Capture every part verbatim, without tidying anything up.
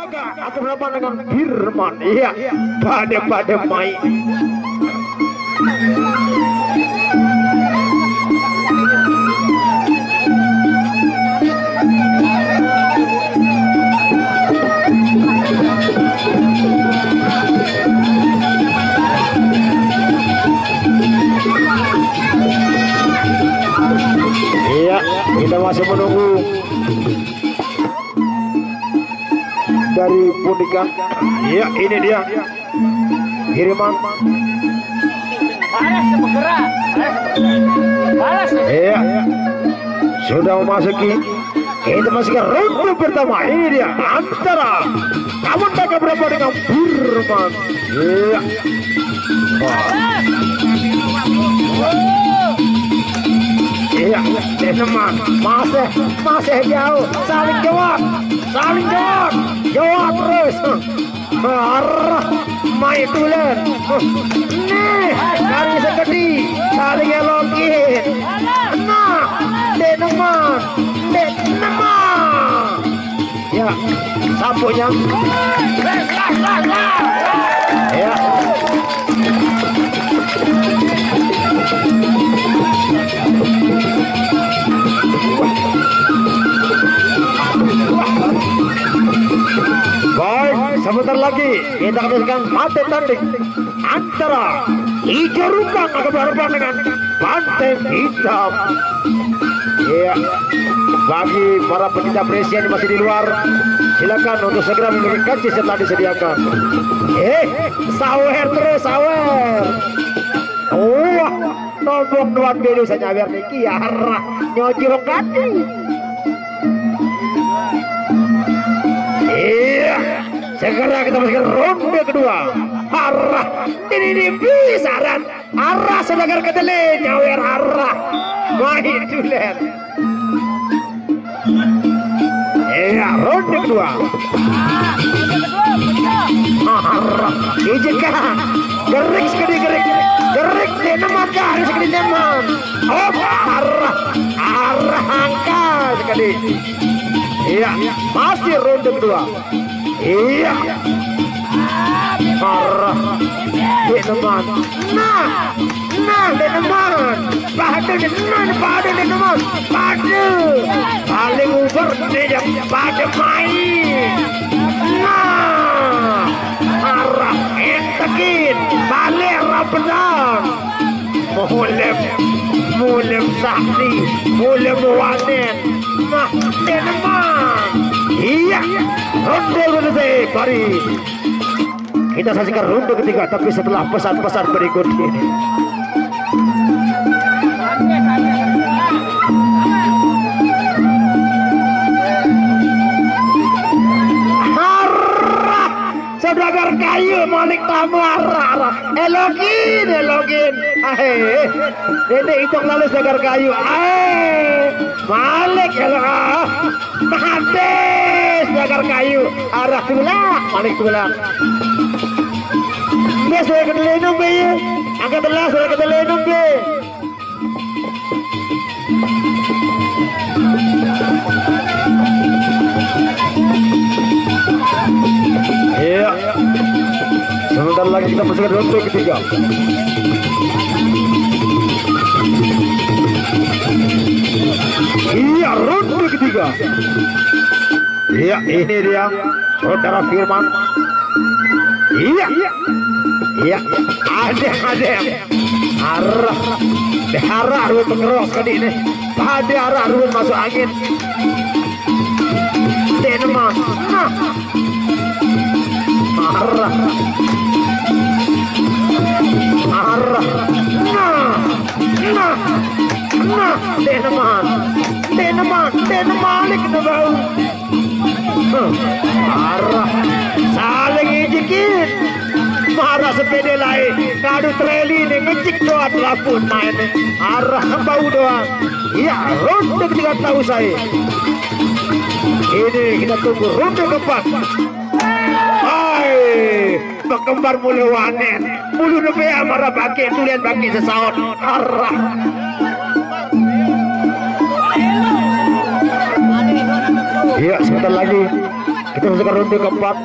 Aku berapa dengan Firman? Iya, pada-pada mai. Iya, kita masih menunggu dari Pundika. Iya, ini dia. Kiriman. Balas, bergerak. Balas. Iya. Sudah memasuki. Kita masuk ke ronde pertama. Ini dia antara Kawan Taka berapa dengan Firman. Iya. Wah. Iya, Deneman. Masih, masih jauh. Saling jawab. Saling jawab. Jawab terus. Arah. Mai tulen. Nih, kali sekedi. Saling elokin. Nah, Deneman. Deneman. Ya, sapunya. Ya. Baik, sebentar lagi kita akan mati tanding antara Ijo Rukang akan berhadapan dengan Pantai Hitam. Iya. Bagi para pecinta Brescia yang masih di luar, silakan untuk segera membeli karcis yang telah disediakan. Eh, sawer terus, sawer. Wah, nombok dua dulu saya nyawer niki, arah nyojok kaki. Iya, segera kita masuk ke ronde kedua. Arah ini, ini bisa dan Arah saudagar kedele nyawer arah. Mai tulen. Iya, ronde kedua. Arah. Ijika. Gerik sekali, gerik. Gerik, Deneman kah, sekali Deneman. Oh, arah. Arah angka sekali. Iya, masih ronde kedua. Iya. Parah. Deneman. Nah. Nah, Deneman. Pade Deneman, pade Deneman. Pade. Paling uber nih, pade main. Nah. Arah entekin. Balik arah pedang. Mulem, mulem sakti, mulem wanen. Nah, Deneman. Iya, ronde selesai, mari. Kita saksikan ronde ketiga, tapi setelah pesan-pesan berikut ini. Harah! Saudagar kayu, malik tamu, arah, arah. Elokin, elokin. Ahe. Ini hitung lalu saudagar kayu. Ahe. Malik, elok. Ah. Mati saudagar kayu. Arah tulang, malik tulang. Dia saya kedelai nunggu ya. Angkat telah, saya kedelai nunggu. Iya. Sebentar lagi kita masuk ke ronde ketiga. Iya, ronde ketiga. Iya, ini dia saudara Firman. Iya. Iya. Ada, ada. Arah. Diharah ruwet pengeros kali ini. Pada arah ruwet masuk angin. Deneman. Nah. Arah. Arah. Nah. Nah. Nah. Deneman. Deneman. Deneman. Balik ke bau. Arah saling injikin. Marah sepeda lain. Kadu treli ini ngecik doang pelapun main. Arah bau doang. Iya, ronde ketiga tahu saya. Ini kita tunggu ronde keempat. Hai, berkembar mulu wanen. Mulu nepe marah bangkit, tulian bangkit sesaut. Arah. Iya, sebentar lagi. Kita masuk ke ronde keempat.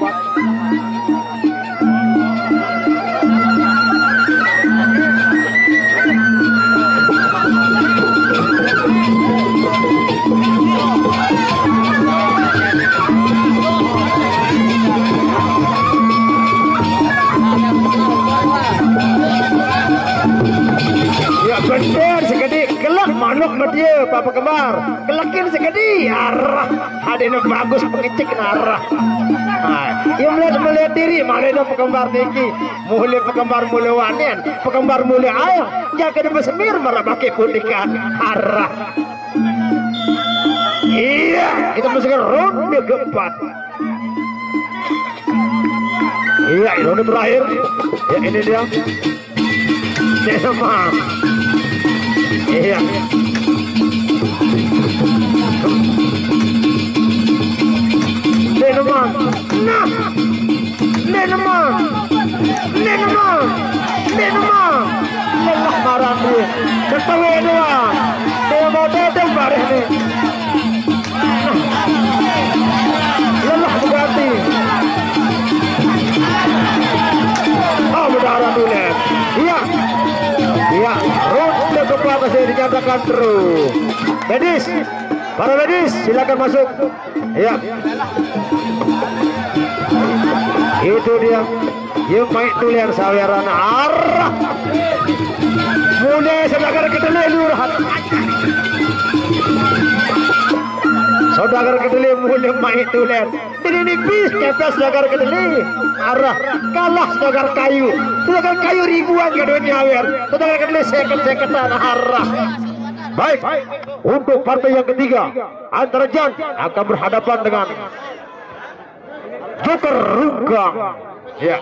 Ya bener, segede kelak manuk media, Papa Kembar. Kelekin segede, arah. Ada yang bagus pengecek narah. Nah, yang melihat melihat diri, mana ada Pekembar niki. Mulai Pekembar mulai wanian, Pekembar mulai ayam. Jaga di semir malah pakai putikan. Arah. Iya, kita masuk ke ronde keempat. Iya, ronde terakhir. Ya, ini dia. Denman. Iya. Denman. Nah. Denman. Denman. Denman. Lelah marah dia. Ketawa doang. Dia mau tetep bareh nih. Lelah berarti. Oh, berdarah tulen. Iya. Iya. Ronde keempat masih dinyatakan terus. Medis. Para medis, silakan masuk. Iya. Itu dia. Yang baik tulen saweran arah. Mulai saudagar kedelai lurah. Saudagar kedelai mulai main tulen. Ini nipis kepes saudagar kedelai. Arah kalah saudagar kayu. Saudagar kayu ribuan gaduh nyawer. Saudagar kedelai seket-seketan arah. Baik, untuk partai yang ketiga, Antarjan akan berhadapan dengan Joker Rungkang. Ya.